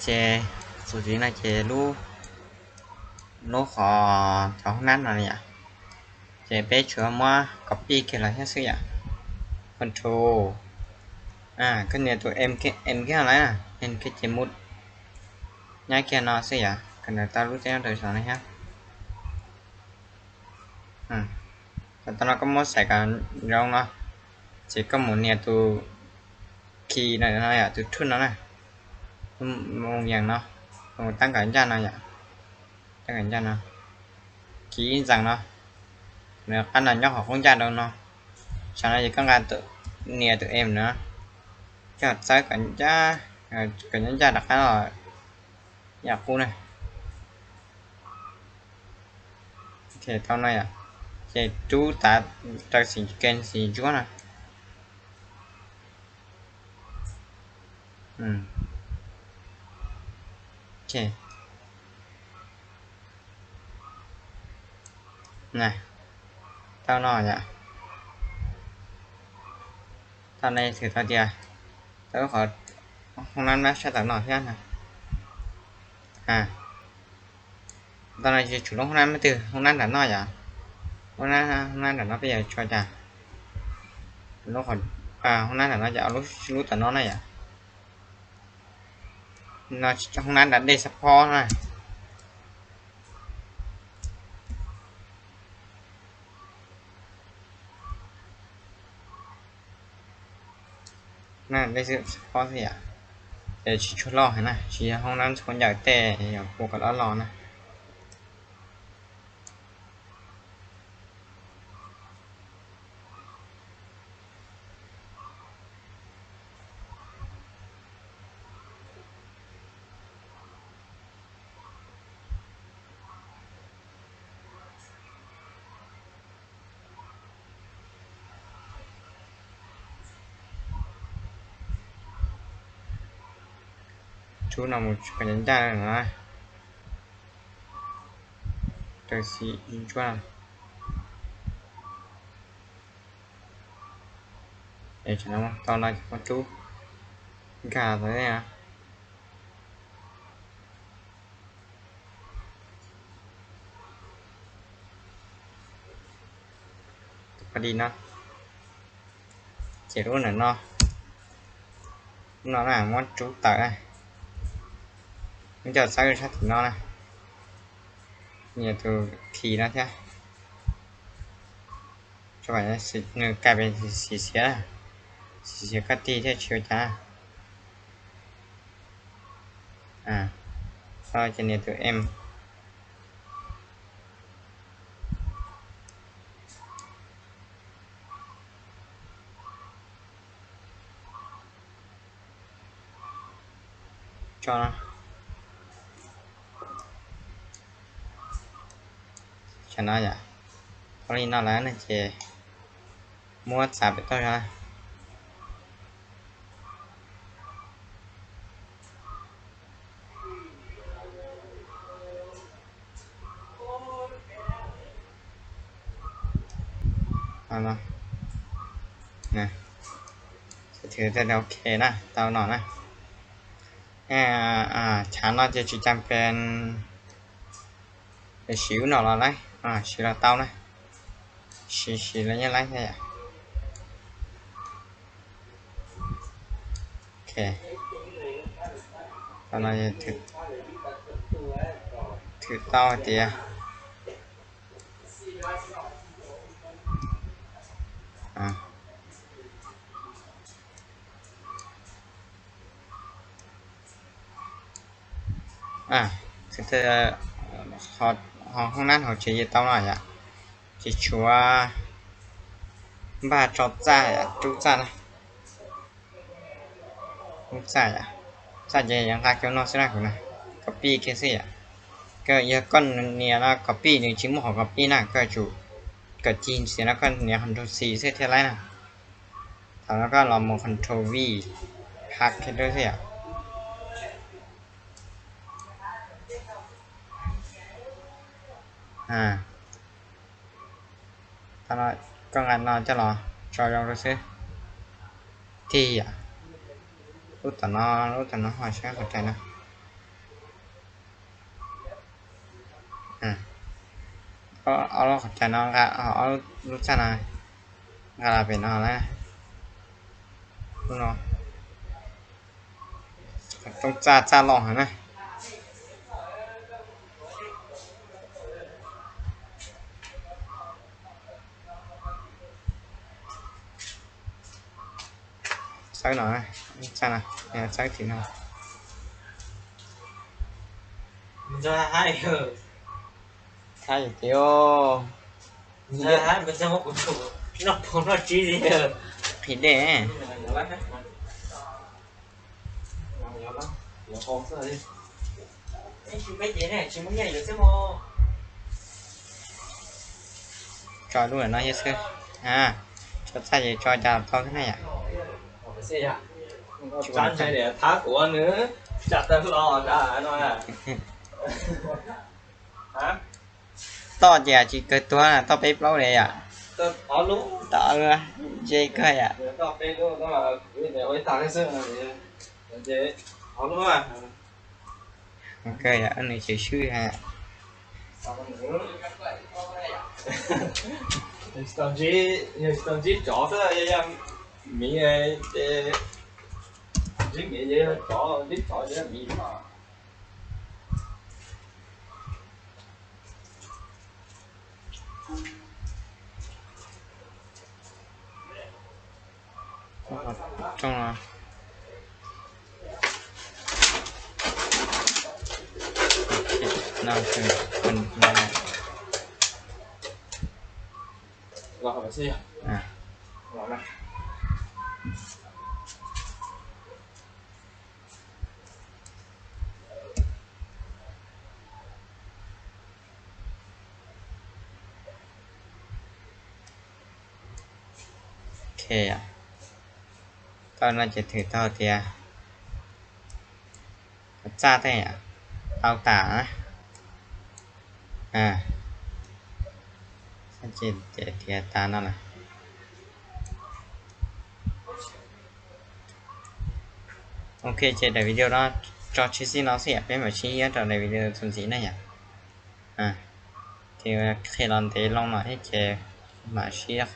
Ces xus tiv no ces lub, lub qhov cov hoob nab no yom, ces peb tsuas muab copy kiag los thiab xwb yom. Control, koj nias tus M kiag lawm, M kiag ces mus nyob kiag no xwb yom, kom nws tau lub teb nyob rau saum no thiab. Tau no koj muab xaim kom zoo no, ces koj mus nias tus key no, tus root no na, mus yeem no, mus tab kom ncaj no yom, tab kom ncaj no, key ib ntxees no, nws qab no nyob qhov qub ncaj rau no. Saum no ces koj nqa, nias tus M no, coj txawb kom ncaj, kom nyob ncaj rov qab los yam qub na. Tau no yom, ces rub tav raws xim ke xim ntsuab no. Tau no yom, tau no thwm tau tias tau qhov hoob nab sab tom no thiab na. Tau no ces tshuav lub hoob nab twg, hoob nab nram no yom, hoob nab nram no peb yuav tso cas, hoob nab nram no ces lub tom no na yom, hoob nab nram dej xab phob na. Dej xab phob xwb yom, ces tsis tshua loj heev na, tsis yog hoob nab ntxhuav ncaws tej yog kuv kom loj loj na. Rub no mus kom ncaj ncaj no, raws xim ntsuab. Tau no ces muab rub nkag tau no, ces lub ntawm no, lub no na muab rub tawm na, muab coj txawb sab tim no na, nias tus key no thiab, nws kais pes xim xiav, xim xiav koj tig thiaj tsis ua cas. Tau ces nias tus M. Tso no, tau li no lawm no ces muab txav pem toj zog. Ok na, tau no na. Chav no ces tsis cas pes, siv ub no los lawm, siv los tau na, siv siv los yeej laib thiab yom. Tau no, thwm tau hais tias ho hoob nab hauv tsev yeej tau no yom, ces tshuav npaj tso txaj, rub txaj na. Rub txaj, txaj ces yuav nqa kiag no xwb na, kuv na, copy kiag xwb yom. Koj yog koj nias no copy nws tsis muaj qhov copy na, koj tsum kom cig xiav no koj nias Control C xwb thiaj laib na. Thaum no koj los mus Control V, hack kiag xwb yom. Thaum no koj nqa no coj los tso zoo rau xwb. Tig yom. Lub tom no, lub tom no ho saib qhov rais no. Ob lub qhov rais no nqa, ob lub txaj no nqa los pem no na. Lub no, qhov rooj txaj, txaj loj heev na. Txawb no, txawb tim no. Txawb tiag. Qhib dej. Tso lub no thiab xwb. Tso txaj ces tso cas tau thiab na yom. Toj ces tsis kawg tuag, toj peb plaub li yom. Toj ob lub, ze kawg yom. Kawg yom, nws tseem swb ha. Yog tsis tau ntsib tsov xwb, yog miv ces ntsib miv ces yog tsov, ntsib tsov ces yog miv. Rooj no. Ok, tau no ces thwm tau tias txaj tej tau tas na. Ces tias tas no lawm. Ok, ces daim video no tso tseg xij no xwb yom, peb mam sib ntsib rau daim video txuas ntxiv na yom. Ces qhia los ntev loo no thiab ces mam sib